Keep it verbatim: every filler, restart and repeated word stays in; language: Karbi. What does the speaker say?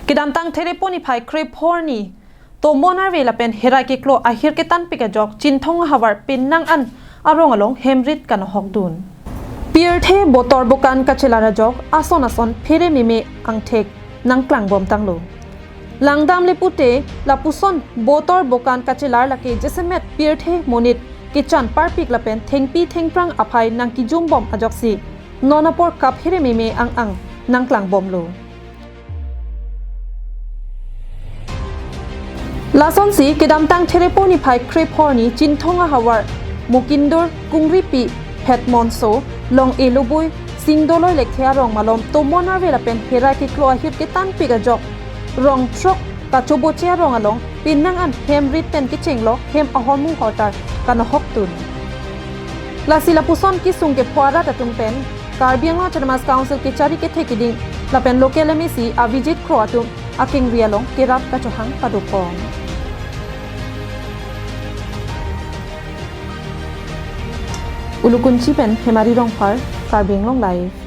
Kedamtang Therepo niphai kre-pho arni tomon arve lapen herai keklo ahir ketanpik ajok Chinthong ahavar Pinnang an arong along hemrit kanohok dun. Pirthe botor bokan kachelar ajok ason ason phere meme angthek nangklangbom tanglo. Langdamle pute lapuson botor bokan kachelar lake jasemet pirthe monit kechan parpik lapen thengpi thengphrang aphai nangkijumbom ajoksi non apor kaphere meme ang-ang nangklangbomlo. Lasonsi kedamtang Therepo niphai kre-pho arni Chinthong ahavar Mokindur Kungripi Phet Monso Long Elobui Singdoloi Lekthe arong malom tomon arve lapen herai keklo ahir ketanpik ajok rong throk kachoboche arong along Pinnang an hemrit pen kechenglok hem ahormu hortar kanohok dun. Lasi lapuson kesung kepho arat atum pen Karbi Anglong Autonomous Council kechari kethe kiding lapen local M A C Abhijit Kro atum akengri along kerap kachohang padopon. Ulukunchi pen Hemari Rongphar, Karbi Anglong Live.